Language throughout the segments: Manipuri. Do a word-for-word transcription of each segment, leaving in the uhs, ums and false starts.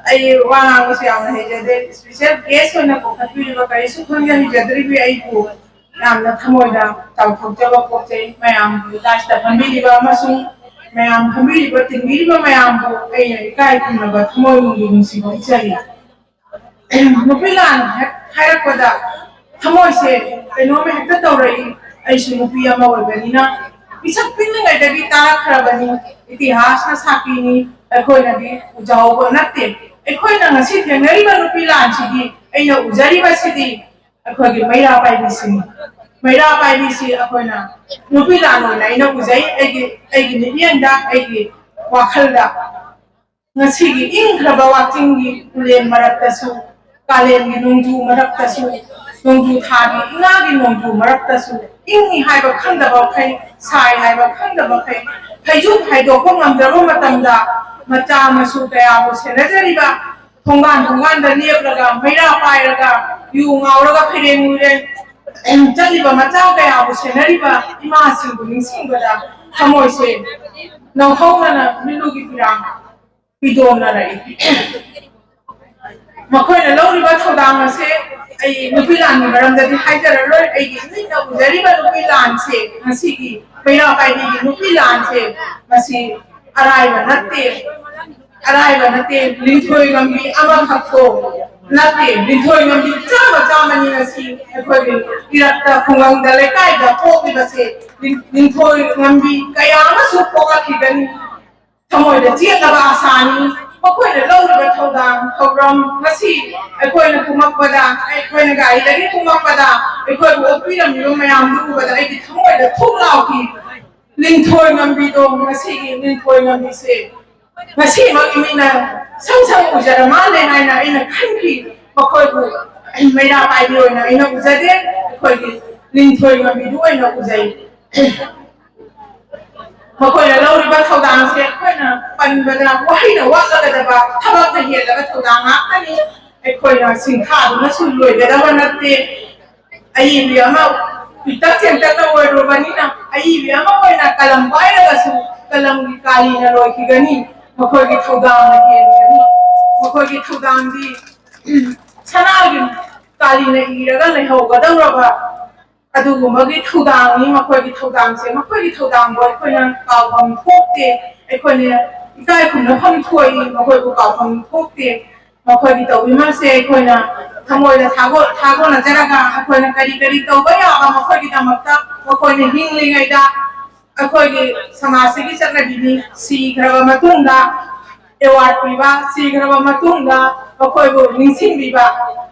ꯑꯩ ꯋꯥ ꯉꯥꯡꯕꯁꯨ ꯌꯥꯝꯅ ꯍꯩꯖꯗꯦ꯫ ꯏꯁꯄꯤꯁꯦꯜ ꯒꯦꯁ ꯑꯣꯏꯅ ꯀꯧꯈꯠꯄꯤꯔꯤꯕ ꯀꯔꯤꯁꯨ ꯈꯪꯖ ꯍꯩꯖꯗ꯭ꯔꯤꯕꯤ ꯑꯩꯕꯨ ꯌꯥꯝꯅ ꯊꯃꯣꯏꯗ ꯆꯥꯎꯊꯣꯛꯆꯕ ꯄꯣꯛꯆꯩ꯫ ꯃꯌꯥꯝꯒꯤ ꯂꯥꯏꯁꯤꯗ ꯐꯝꯕꯤꯔꯤꯕ ꯑꯃꯁꯨꯡ ꯃꯌꯥꯝ ꯐꯝꯕꯤꯔꯤꯕ, ꯇꯤꯟꯕꯤꯔꯤꯕ ꯃꯌꯥꯝꯕꯨ ꯑꯩꯅ ꯏꯀꯥꯏ ꯈꯨꯝꯅꯕ ꯊꯃꯣꯏꯅꯨꯡꯒꯤ ꯅꯨꯡꯁꯤꯕ ꯎꯠꯆꯔꯤ꯫ ꯅꯨꯄꯤ ꯂꯥꯟ ꯍꯦꯛ ꯍꯥꯏꯔꯛꯄꯗ ꯊꯃꯣꯏꯁꯦ ꯀꯩꯅꯣꯝꯃ ꯍꯦꯛꯇ ꯇꯧꯔꯛꯏ꯫ ꯑꯩꯁꯨ ꯅꯨꯄꯤ ꯑꯃ ꯑꯣꯏꯕꯅꯤꯅ ꯄꯤꯁꯛ ꯄꯤꯛꯂꯤꯉꯩꯗꯒꯤ ꯇꯥꯔꯛꯈ꯭ꯔꯕꯅꯤ, ꯏꯇꯤꯍꯥꯁꯅ ꯁꯥꯈꯤꯅꯤ꯫ ꯑꯩꯈꯣꯏꯅꯗꯤ ꯎꯖꯍꯧꯕ ꯅꯠꯇꯦ꯫ ꯑꯩꯈꯣꯏꯅ ꯉꯁꯤ ꯊꯦꯡꯅꯔꯤꯕ ꯅꯨꯄꯤ ꯂꯥꯟꯁꯤꯗꯤ, ꯑꯩꯅ ꯎꯖꯔꯤꯕꯁꯤꯗꯤ ꯑꯩꯈꯣꯏꯒꯤ ꯃꯩꯔꯥ ꯄꯥꯏꯕꯤꯁꯤꯅꯤ꯫ ꯃꯩꯔꯥ ꯄꯥꯏꯕꯤꯁꯤ ꯑꯩꯈꯣꯏꯅ ꯅꯨꯄꯤ ꯂꯥꯟ ꯑꯣꯏꯅ ꯑꯩꯅ ꯎꯖꯩ꯫ ꯑꯩꯒꯤ, ꯑꯩꯒꯤ ꯃꯤꯠꯌꯦꯡꯗ, ꯑꯩꯒꯤ ꯋꯥꯈꯜꯗ ꯉꯁꯤꯒꯤ ꯏꯪꯈ꯭ꯔꯕ ꯋꯥꯆꯤꯡꯒꯤ ꯎꯂꯦꯟ ꯃꯔꯛꯇꯁꯨ, ꯀꯥꯂꯦꯟꯒꯤ ꯅꯣꯡꯖꯨ ꯃꯔꯛꯇꯁꯨ, ꯅꯣꯡꯖꯨ ꯊꯥꯒꯤ ꯏꯉꯥꯒꯤ ꯅꯣꯡꯖꯨ ꯃꯔꯛꯇꯁꯨ, ꯏꯪꯉꯤ ꯍꯥꯏꯕ ꯈꯪꯗꯕ ꯃꯈꯩ, ꯁꯥꯏ ꯍꯥꯏꯕ ꯈꯪꯗꯕ ꯃꯈꯩ, ꯐꯩꯖꯨꯞ ꯍꯥꯏꯗꯣꯛꯄ ꯉꯝꯗ꯭ꯔꯕ ꯃꯇꯝꯗ ꯃꯆꯥ ꯃꯁꯨ ꯀꯌꯥꯕꯨ ꯁꯦꯟꯅꯖꯔꯤꯕ, ꯊꯣꯡꯒꯥꯟ ꯊꯣꯡꯒꯥꯟꯗ ꯂꯦꯞꯂꯒ, ꯃꯩꯔꯥ ꯄꯥꯏꯔꯒ, ꯌꯨ ꯉꯥꯎꯔꯒ ꯐꯩꯔꯦꯡ ꯂꯨꯔꯦꯡ ꯆꯠꯂꯤꯕ ꯃꯆꯥ ꯀꯌꯥꯕꯨ ꯁꯦꯟꯅꯔꯤꯕ ꯏꯃꯥꯁꯤꯡꯕꯨ ꯅꯤꯡꯁꯤꯡꯕꯗ ꯊꯃꯣꯏꯁꯦ ꯅꯧꯍꯧꯅꯅ ꯃꯤꯠꯂꯨꯒꯤ ꯄꯤꯔꯥꯡ ꯄꯤꯗꯣꯝꯅꯔꯛꯏ꯫ ꯃꯈꯣꯏꯅ ꯂꯧꯔꯤꯕ ꯊꯧꯗꯥꯡ ꯑꯁꯦ ꯑꯩ ꯅꯨꯄꯤ ꯂꯥꯟꯒꯤ ꯃꯔꯝꯗꯗꯤ ꯍꯥꯏꯖꯔꯔꯣꯏ꯫ ꯑꯩꯒꯤ ꯃꯤꯠꯅ ꯎꯖꯔꯤꯕ ꯅꯨꯄꯤ ꯂꯥꯟꯁꯦ, ꯉꯁꯤꯒꯤ ꯃꯩꯔꯥ ꯄꯥꯏꯕꯤꯒꯤ ꯅꯨꯄꯤ ꯂꯥꯟꯁꯦ, ꯃꯁꯤ ꯑꯔꯥꯏꯕ ꯅꯠꯇꯦ, ꯑꯔꯥꯏꯕ ꯅꯠꯇꯦ꯫ ꯂꯤꯟꯊꯣꯏ ꯉꯝꯕꯤ ꯑꯃꯈꯛꯇꯣ ꯅꯠꯇꯦ, ꯂꯤꯟꯊꯣꯏ ꯉꯝꯕꯤ ꯆꯥꯝꯃ ꯆꯥꯝꯃꯅꯤ ꯉꯁꯤ ꯑꯩꯈꯣꯏꯒꯤ ꯏꯔꯛꯇ, ꯈꯨꯡꯒꯪꯗ, ꯂꯩꯀꯥꯏꯗ ꯊꯣꯛꯂꯤꯕꯁꯦ꯫ ꯂꯤꯟ-, ꯂꯤꯟꯊꯣꯏ ꯉꯝꯕꯤ ꯀꯌꯥ ꯑꯃꯁꯨ ꯄꯣꯛꯂꯛꯈꯤꯒꯅꯤ꯫ ꯊꯃꯣꯏꯗ ꯆꯦꯠꯂꯕ ꯑꯁꯥꯅꯤ꯫ ꯃꯈꯣꯏꯅ ꯂꯧꯔꯤꯕ ꯊꯧꯗꯥꯡ ꯊꯧꯔꯝ ꯉꯁꯤ ꯑꯩꯈꯣꯏꯅ ꯀꯨꯝꯃꯛꯄꯗ, ꯑꯩꯈꯣꯏꯅ ꯒꯥꯔꯤꯗꯒꯤ ꯀꯨꯝꯃꯛꯄꯗ ꯑꯩꯈꯣꯏꯕꯨ ꯑꯣꯛꯄꯤꯔꯝꯂꯤꯕ ꯃꯌꯥꯝꯗꯨ ꯎꯕꯗ ꯑꯩꯒꯤ ꯊꯃꯣꯏꯗ ꯊꯨꯛ ꯂꯥꯎꯈꯤ꯫ ꯂꯤꯟꯊꯣꯏ ꯉꯝꯕꯤꯗꯣ, ꯉꯁꯤꯒꯤ ꯂꯤꯟꯊꯣꯏ ꯉꯝꯕꯤꯁꯦ ꯉꯁꯤꯃꯛ ꯃꯤꯠꯅ ꯁꯪ ꯁꯪ ꯎꯖꯔ ꯃꯥꯜꯂꯦ ꯍꯥꯏꯅ ꯑꯩꯅ ꯈꯟꯈꯤ꯫ ꯃꯈꯣꯏꯕꯨ ꯃꯩꯔꯥ ꯄꯥꯏꯕꯤ ꯑꯣꯏꯅ ꯑꯩꯅ ꯎꯖꯗꯦ, ꯑꯩꯈꯣꯏꯒꯤ ꯂꯤꯟꯊꯣꯏ ꯉꯝꯕꯤꯗꯨ ꯑꯣꯏꯅ ꯎꯖꯩ꯫ ꯃꯈꯣꯏꯅ ꯂꯧꯔꯤꯕ ꯊꯧꯗꯥꯡꯁꯦ ꯑꯩꯈꯣꯏꯅ ꯄꯟꯕꯗ ꯋꯥꯍꯩꯅ ꯋꯥꯠꯂꯒꯗꯕ, ꯊꯕꯛꯅ ꯍꯦꯜꯂꯕ ꯊꯧꯗꯥꯡ ꯉꯥꯛꯇꯅꯤ꯫ ꯑꯩꯈꯣꯏꯅ ꯁꯤꯡꯊꯥꯗꯨꯅꯁꯨ ꯂꯣꯏꯒꯗꯕ ꯅꯠꯇꯦ꯫ ꯑꯏꯕꯤ ꯑꯃ ꯄꯤꯛꯇꯛ ꯆꯦꯡꯇꯛꯅ ꯑꯣꯏꯔꯨꯔꯕꯅꯤꯅ ꯑꯏꯕꯤ ꯑꯃ ꯑꯣꯏꯅ ꯀꯂꯝ ꯄꯥꯏꯔꯒꯁꯨ ꯀꯂꯝꯒꯤ ꯀꯥꯂꯤꯅ ꯂꯣꯏꯈꯤꯒꯅꯤ꯫ ꯃꯈꯣꯏꯒꯤ ꯊꯧꯗꯥꯡꯅ ꯍꯦꯟꯒꯅꯤ꯫ ꯃꯈꯣꯏꯒꯤ ꯊꯧꯗꯥꯡꯗꯤ ꯁꯅꯥꯒꯤ ꯀꯥꯂꯤꯅ ꯏꯔꯒ ꯂꯩꯍꯧꯒꯗꯧꯔꯕ ꯑꯗꯨꯒꯨꯝꯕꯒꯤ ꯊꯧꯗꯥꯡꯅꯤ꯫ ꯃꯈꯣꯏꯒꯤ ꯊꯧꯗꯥꯡꯁꯦ, ꯃꯈꯣꯏꯒꯤ ꯊꯧꯗꯥꯡꯗꯣ ꯑꯩꯈꯣꯏꯅ ꯀꯥꯎꯐꯝ ꯊꯣꯛꯇꯦ꯫ ꯑꯩꯈꯣꯏꯅ ꯏꯀꯥꯏ ꯈꯨꯝꯅꯐꯝ ꯊꯣꯛꯏ, ꯃꯈꯣꯏꯕꯨ ꯀꯥꯎꯐꯝ ꯊꯣꯛꯇꯦ꯫ ꯃꯈꯣꯏꯒꯤ ꯇꯧꯕꯤꯃꯜꯁꯦ ꯑꯩꯈꯣꯏꯅ ꯊꯃꯣꯏꯗ ꯊꯥꯒꯣ- ꯊꯥꯒꯣꯟꯅꯖꯔꯒ ꯑꯩꯈꯣꯏꯅ ꯀꯔꯤ ꯀꯔꯤ ꯇꯧꯕ ꯌꯥꯕ ꯃꯈꯣꯏꯒꯤꯗꯃꯛꯇ ꯃꯈꯣꯏꯅ ꯍꯤꯡꯂꯤꯉꯩꯗ ꯑꯩꯈꯣꯏꯒꯤ ꯁꯃꯥꯖꯁꯤꯒꯤ ꯆꯠꯅꯕꯤꯅꯤ꯫ ꯁꯤꯈ꯭ꯔꯕ ꯃꯇꯨꯡꯗ ꯑꯦꯋꯥꯔꯗ ꯄꯤꯕ, ꯁꯤꯈ꯭ꯔꯕ ꯃꯇꯨꯡꯗ ꯃꯈꯣꯏꯕꯨ ꯅꯤꯡꯁꯤꯡꯕꯤꯕ,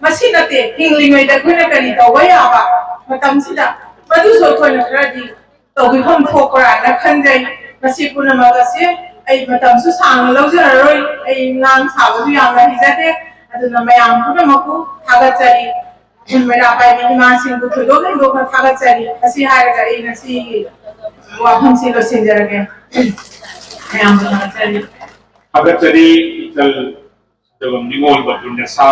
ꯃꯁꯤ ꯅꯠꯇꯦ, ꯍꯤꯡꯂꯤꯉꯩꯗ ꯑꯩꯈꯣꯏꯅ ꯀꯔꯤ ꯇꯧꯕ ꯌꯥꯕ ꯃꯇꯝꯁꯤꯗ ꯃꯗꯨꯁꯨ ꯑꯩꯈꯣꯏꯅ ꯈꯔꯗꯤ ꯇꯧꯕꯤꯐꯝ ꯊꯣꯛꯄ꯭ꯔꯥ ꯍꯥꯏꯅ ꯈꯟꯖꯩ꯫ ꯃꯁꯤ ꯄꯨꯝꯅꯃꯛ ꯑꯁꯤ ꯑꯩ ꯃꯇꯝꯁꯨ ꯁꯥꯡꯅ ꯂꯧꯖꯔꯔꯣꯏ꯫ ꯑꯩ ꯉꯥꯡ ꯁꯥꯕꯁꯨ ꯌꯥꯝꯅ ꯍꯩꯖꯗꯦ꯫ ꯑꯗꯨꯅ ꯃꯌꯥꯝ ꯄꯨꯝꯅꯃꯛꯄꯨ ꯊꯥꯒꯠꯆꯔꯤ꯫ ꯃꯩꯔꯥ ꯄꯥꯏꯕꯤ ꯏꯃꯥꯁꯤꯡꯕꯨ ꯊꯣꯏꯗꯣꯛ ꯍꯦꯟꯗꯣꯛꯅ ꯊꯥꯒꯠꯆꯔꯤ꯫ ꯑꯁꯤ ꯍꯥꯏꯔꯒ ꯑꯩ ꯉꯁꯤꯒꯤ ꯋꯥꯐꯝꯁꯤ ꯂꯣꯏꯁꯤꯟꯖꯔꯒꯦ꯫ ꯃꯌꯥꯝꯕꯨ ꯊꯥꯒꯠꯆꯔꯤ꯫ ꯊꯥꯒꯠꯆꯔꯤ꯫ ꯏꯆꯜ ꯁꯤꯗꯕꯝ ꯅꯤꯉꯣꯜ ꯕꯇꯨꯅꯦꯁꯥ꯫